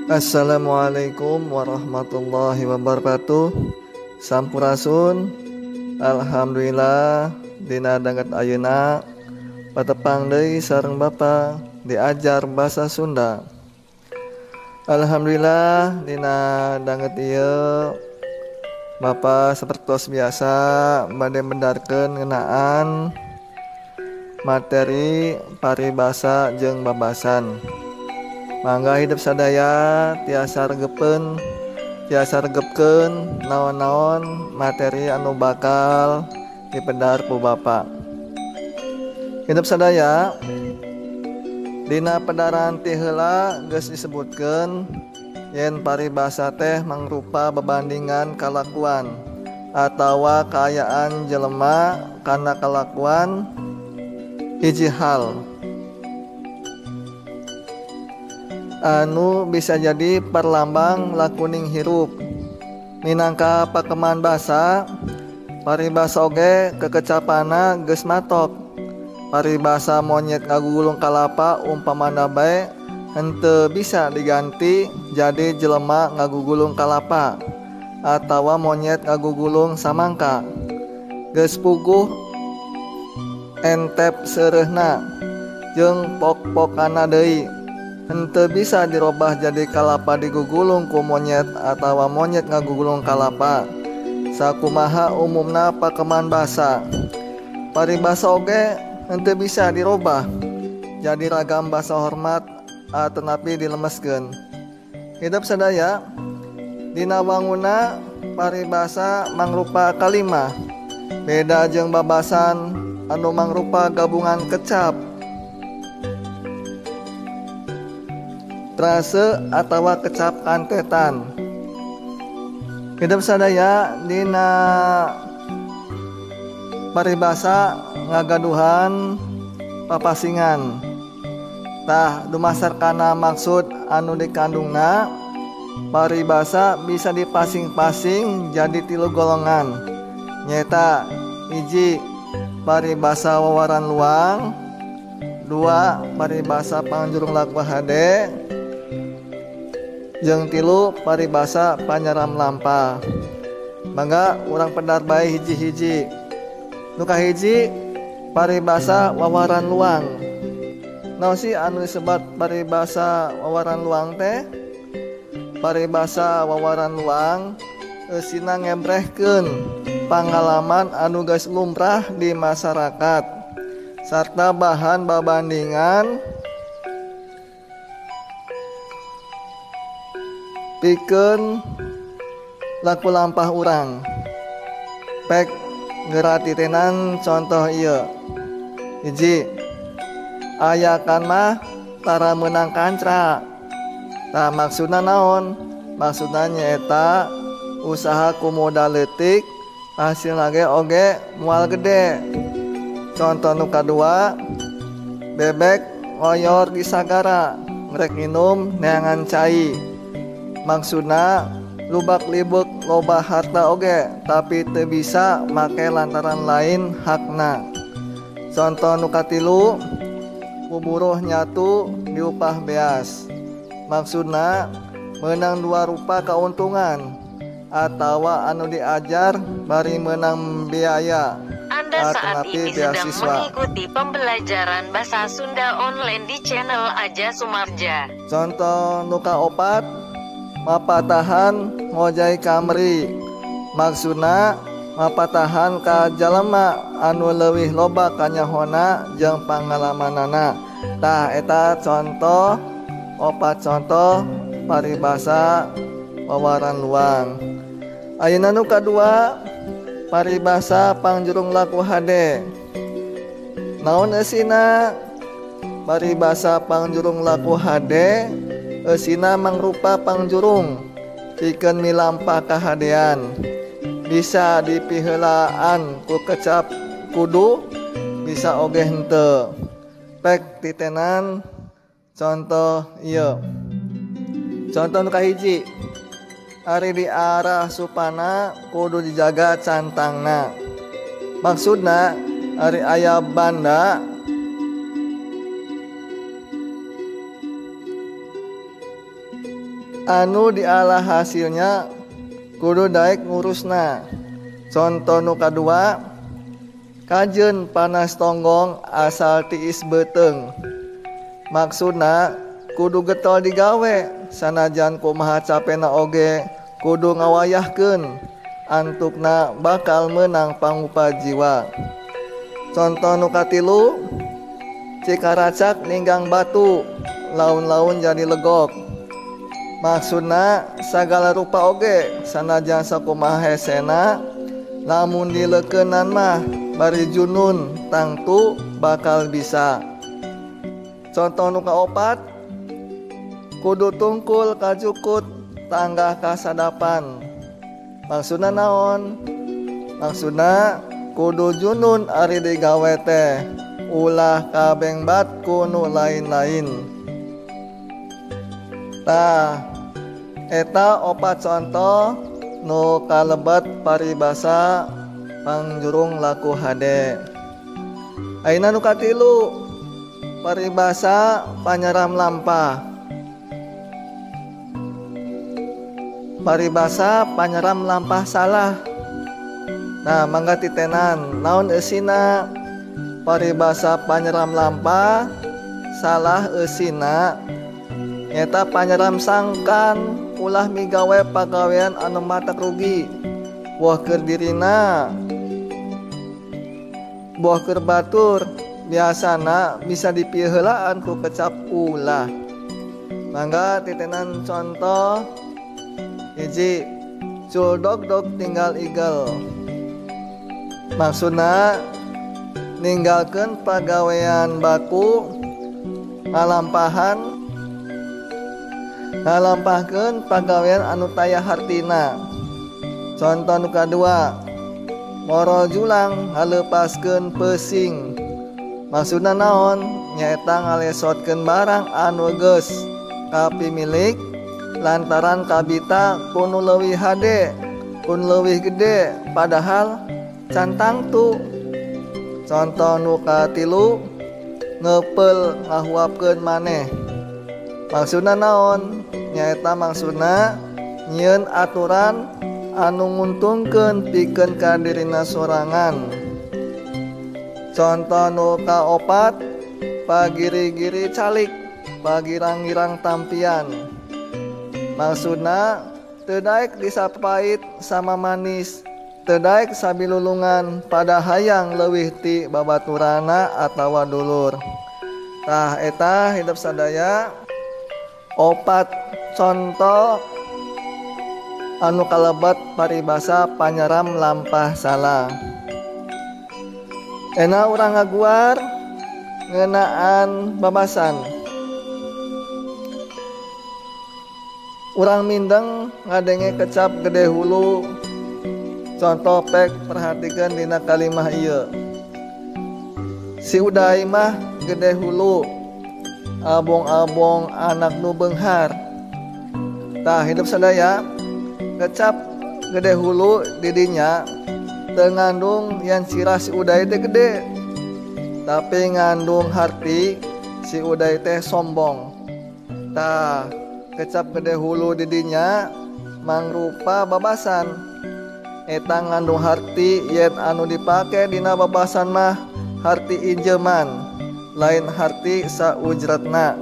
Assalamualaikum warahmatullahi wabarakatuh. Sampurasun. Alhamdulillah dina danget ayeuna patepang deui sareng Bapa diajar bahasa Sunda. Alhamdulillah dina danget ieu Bapa sapertos biasa bade mendarkeun ngeunaan materi paribasa jeung babasan. Mangga hidup sadaya tiasa regepeun, tiasa regepkeun naon-naon materi anu bakal dipedar ku Bapa. Hidup sadaya dina pedaran ti heula geus disebutkeun yen paribasa teh mangrupa bebandingan kalakuan atawa kaayaan jelema kana kalakuan hiji hal anu bisa jadi perlambang lakuning hirup. Minangka pakeman basa, paribasa oge kekecapana geus matok. Paribasa monyet ngagugulung kalapa umpamana bae henteu bisa diganti jadi jelema ngagugulung kalapa atawa monyet ngagugulung samangka. Geus puguh entep seureuhna jeung pok-pokana deui. Henteu bisa dirobah jadi kalapa digugulung ku monyet atawa monyet ngagugulung kalapa. Sakumaha umumna pakeman basa, paribasa oge henteu bisa dirobah jadi ragam basa hormat atanapi dilemeskeun. Hidup sadaya dina wanguna paribasa mangrupa kalimah beda jeung babasan anu mangrupa gabungan kecap, frase atawa kecap kantetan. Hidup sadaya dina paribasa ngagaduhan papasingan. Tah dumasar kana maksud anu dikandungna, paribasa bisa dipasing-pasing jadi tilu golongan. Nyaeta hiji paribasa wawaran luang, dua paribasa pangjurung laku hade, jeung tilu paribasa panyaram lampah. Mangga urang pedar bae hiji-hiji. Nu kahiji paribasa wawaran luang. Naon sih anu disebat paribasa wawaran luang teh? Paribasa wawaran luang eusina ngembrehkeun pangalaman anu geus lumrah di masyarakat sarta bahan babandingan pikeun laku lampah urang. Pek geura titenan contoh ieu. Hiji, ayakan mah tara meunang kancra. Tah maksudna naon? Maksudna nyaeta usaha ku modal leutik hasilna ge oge moal gede. Contoh nu kadua, bebek ngoyor di sagara ngrek nginum neangan cai. Maksudna lubak libuk loba harta oge tapi teu bisa make lantaran lain hakna. Contoh nu katilu, buburuh nyatu diupah beas. Maksudna meunang dua rupa keuntungan atawa anu diajar bari meunang biaya. Anda saat Atanapi ini sedang beasiswa. mengikuti pembelajaran bahasa Sunda online di channel Aja Sumarja. Contoh nu kaopat, mapatahan ngojay kamri. Maksudna mapatahan ka jalema anu leuwih loba kanyahona jeung pangalamanana. Tah eta contoh opat contoh paribasa wawaran luang. Ayeuna nu kadua paribasa pangjurung laku hade. Naon eusina? Paribasa pangjurung laku hade eusina mangrupa pangjurung pikeun milampah kahadean. Bisa dipiheulaan ku kecap kudu, bisa oge henteu. Pek titenan contoh ieu. Contoh nu kahiji, ari di arah supana kudu dijaga cantangna. Maksudna ari aya banda Anu dialah hasilnya kudu daek ngurusna. Conto nu kadua, kajeun panas tonggong asal tiis beuteung. Maksudna kudu getol digawe sanajan kumaha capena oge kudu ngawayahkeun antukna bakal meunang pangupa jiwa. Conto nu katilu, cikaracak ninggang batu laun-laun jadi legok. Maksudna sagala rupa oge sanajan sakumaha hesena lamun dileukeunnan mah bari junun tangtu bakal bisa. Contoh nu kaopat, kudu tungkul kajukut tanggah kasadapan. Maksudna naon? Maksudna kudu junun ari digawe teh, ulah kabengbat ku nu lain-lain. Tah, eta opat contoh nu kalebet paribasa pangjurung laku hade. Ayeuna nu katilu, paribasa panyaram lampah. Paribasa panyaram lampah salah. Nah, mangga titenan naon eusina paribasa panyaram lampah salah eusina nyata panyaram sangkan ulah migawe pagawean anu matak rugi buah keur dirina buah keur batur biasana bisa dipiheulaan ku kecap ulah. Mangga titenan contoh hiji, cul dog-dog tinggal igel. Maksudna ninggalkeun pagawean baku ngalampahkeun pagawean anu taya hartina. Contoh nu kadua, moro julang ngaleupaskeun peusing. Maksudna naon? Nyaeta ngalesotkeun barang anu geus kapimilik lantaran kabita ku nu leuwih hade, ku nu leuwih gede padahal can tangtu. Contoh nu katilu, ngepeul ngahuapkeun maneh. Maksudna naon? Nyaeta maksudna nyieun aturan anu nguntungkeun pikeun ka dirina sorangan. Contoh nu kaopat, pagiri-giri calik, pagirang-girang tampian. Maksudna teu daek disapait sama manis, teu daek sabilulungan pada hayang leuwih ti babaturana atawa dulur. Tah eta hidup sadaya opat contoh anu kalebet paribasa panyaram lampah salah. Ena urang ngaguar ngeunaan babasan. Urang mindeng ngadenge kecap gede hulu. Contoh pek perhatikeun dina kalimah ieu. Si Uday mah gede hulu, abong-abong anak nu beunghar. Tah hidup sadaya kecap gede hulu didinya teu ngandung yang sirah si Uday teh gede, tapi ngandung harti si Uday teh sombong. Tah kecap gede hulu didinya mangrupa babasan. Eta ngandung harti yen anu dipake dina babasan mah harti injeman, lain harti saujratna.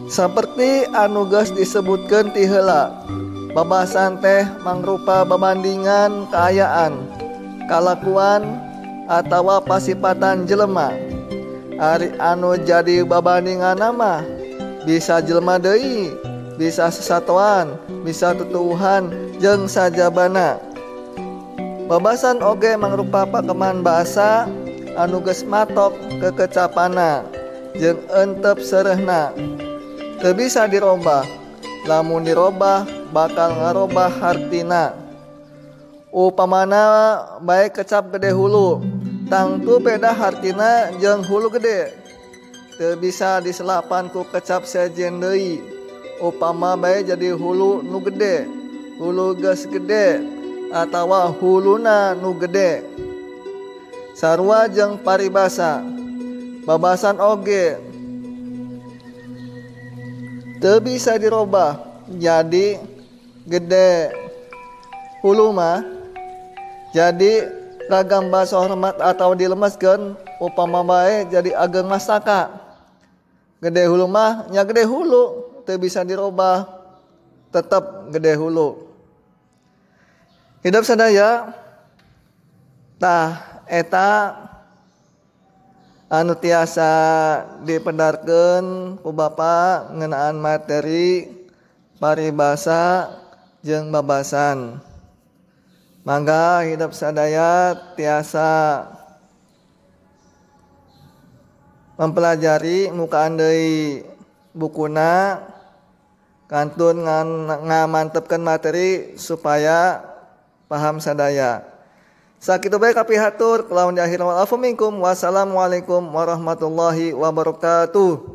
Saperti anu geus disebutkeun ti heula, babasan teh mangrupa babandingan kaayaan, kalakuan atawa pasipatan jelema. Ari anu jadi babandingan mah bisa jelema deui, bisa sesatuan, bisa tutuwuhan jeung sajabana. Babasan oge mangrupa pakeman basa anu geus matok kekecapana jeung entep seureuhna. Teu bisa dirobah, lamun dirobah bakal ngarobah hartina. Upamana bae kecap gede hulu, tangtu beda hartina jeung hulu gede. Teu bisa diselapan ku kecap sejen deui. Upama bae jadi hulu nu gede, hulu geus gede atawa huluna nu gede. Sarua jeung paribasa, babasan oge Teu bisa dirobah jadi gede hulu mah jadi ragam bahasa hormat atau dilemeskeun upama bae jadi ageng mastaka. Gede hulu mah nya gede hulu, teu bisa dirobah, tetep gede hulu. Hidup sadaya tah eta anu tiasa dipendarkeun ku Bapa ngeunaan materi paribasa jeung babasan. Mangga hidup sadaya tiasa mempelajari mukaan deui bukuna kantun ngamantepkeun materi supaya paham sadaya. Sakitu bae kapihatur kelawan di akhir wal afu minkum. Wassalamualaikum warahmatullahi wabarakatuh.